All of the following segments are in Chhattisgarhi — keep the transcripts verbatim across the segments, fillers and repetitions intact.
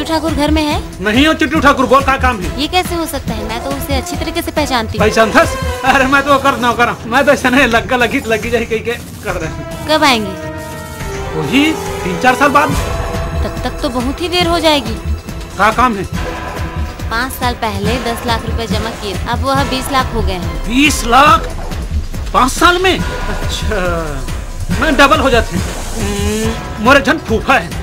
ठाकुर घर में है? नहीं हो चिट्टू ठाकुर, बोल का काम है? ये कैसे हो सकता है? मैं तो उसे अच्छी तरीके से पहचानती हूँ। पहचानथस? अरे मैं तो ओकर नौकर हूँ। मैं तो ऐसा नहीं लग्गा लगी लगी जाए कहीं के कर रहे हैं। कब आएंगे? वही तीन चार साल बाद। तब तक तो बहुत ही देर हो जाएगी। का काम है? पाँच साल पहले दस लाख रुपए जमा किए, अब वह बीस लाख हो गए हैं। बीस लाख? पाँच साल में? अच्छा, मैं डबल हो जाते हैं। हम्म, मोरे झन फूफा है,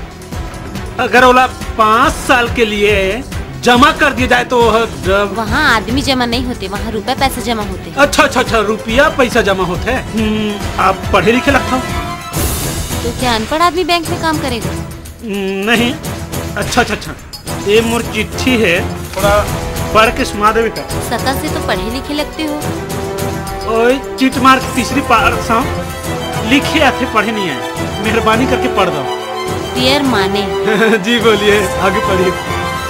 अगर ओला पाँच साल के लिए जमा कर दिया जाए तो वह डब- वहाँ आदमी जमा नहीं होते, वहाँ रुपए पैसे जमा होते। अच्छा अच्छा अच्छा, रुपया पैसा जमा होते हैं। हम्म, आप पढ़े लिखे लगता हो? तो क्या अनपढ़ आदमी बैंक में काम करेगा? हम्म, नहीं। अच्छा अच्छा अच्छा, ये मोर चिट्ठी है, थोड़ा पढ़ के सुना देवे का? सका से तो पढ़े लिखे लगते हो। ओए चिट मार तीसरी पार सा लिखे आथे, पढ़े नहीं आए, मेहरबानी करके पढ़ दो। डियर माने। जी बोलिए, आगे पढ़िए।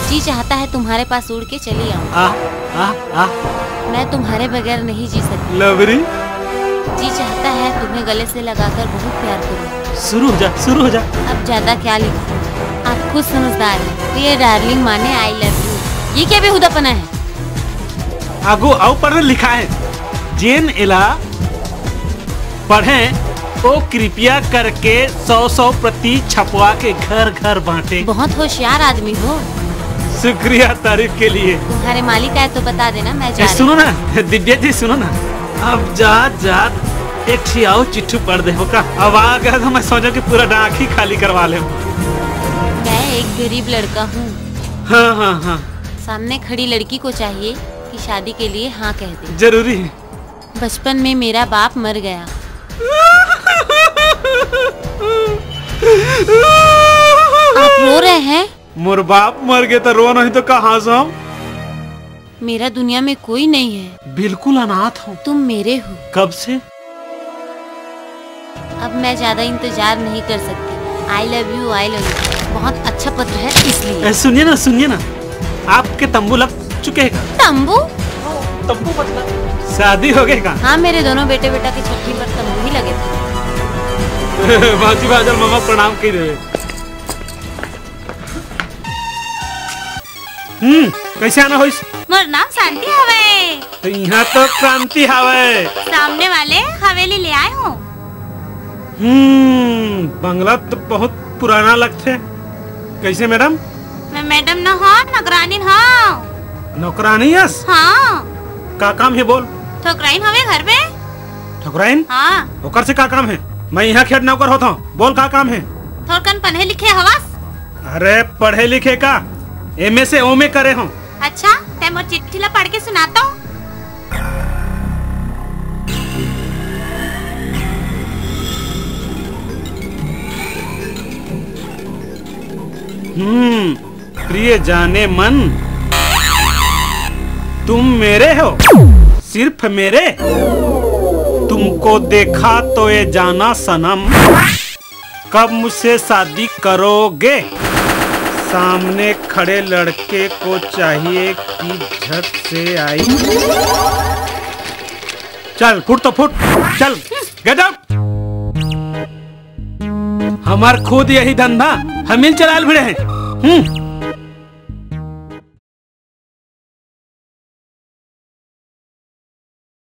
जी चाहता है तुम्हारे पास उड़ के चली आऊं। आ आ आ। मैं तुम्हारे बगैर नहीं जी सकती। लवरी। जी चाहता है तुम्हें गले से लगाकर बहुत प्यार करूं। शुरू हो जा, शुरू हो जा। अब ज्यादा क्या लिखूं, आप खुद समझदार हैं। डियर डार्लिंग माने आई लव यू। ये क्या बेहुदापना है? आगू अउ पढ़ लिखा है, जेन एला पढ़ें, ओ कृपया करके सौ सौ प्रति छपवा के घर घर बांटे। बहुत होशियार आदमी हो। शुक्रिया तारीफ के लिए। तुम्हारे मालिक आए तो बता देना, मैं जा ए, रही सुनो हूँ। ना दिव्या जी, सुनो ना, अब जात जात एक ठी आउ चिट्ठी पढ़ दे हो का? अब आ गया तो मैं सोचा कि पूरा डाक ही खाली करवा ले। मैं एक गरीब लड़का हूँ। हाँ हाँ हाँ। सामने खड़ी लड़की को चाहिए कि शादी के लिए हाँ कह दे। जरूरी है। बचपन में मेरा बाप मर गया। आप रो रहे हैं? मोर बाप मर गए तो रो नहीं तो कहाँ से हम? मेरा दुनिया में कोई नहीं है। बिल्कुल अनाथ हूँ। तुम मेरे हो। कब से? अब मैं ज्यादा इंतजार नहीं कर सकती। I love you, I love you. बहुत अच्छा पत्र है इसलिए। ए, सुनिए ना, सुनिए ना, आपके तंबू लग चुके हैं का? तंबू? तंबू मतलब? शादी हो गई का? हाँ, मेरे दोनों बेटे बेटा की छठी पर तंबू ही लगे थे। बाजी बाजल मामा प्रणाम कह रहे। हम्म, कैसे आना होइस? मोर नाम शांति हवय। तो यहाँ तो क्रांति हवय। सामने वाले हवेली ले आए हो। हम्म, बंगला तो बहुत पुराना लगथे। कैसे मैडम? मैं मैडम न हो, नौकरानी हो। नौकरानी हस? हाँ। का काम है बोल? ठोकराइन हवे घर में। ठोकराइन? हाँ। ओकर से का काम है? मैं यहाँ खेत नौकर होता हूँ। बोल का काम है? थोड़कन पढ़े लिखे हवस? अरे पढ़े लिखे का, एमए से ओमे करे हूँ। अच्छा, तै मोर चिट्ठी ला पढ़ के सुना तो। हम्म, प्रिय जाने मन, तुम मेरे हो, सिर्फ मेरे। तुमको देखा तो ये जाना सनम, कब मुझसे शादी करोगे? सामने खड़े लड़के को चाहिए कि झट से आई। चल फुट तो फुट, चल, गेट आउट। हमार खुद यही धंधा, हम ही चलाल भिड़े हैं। हम्म।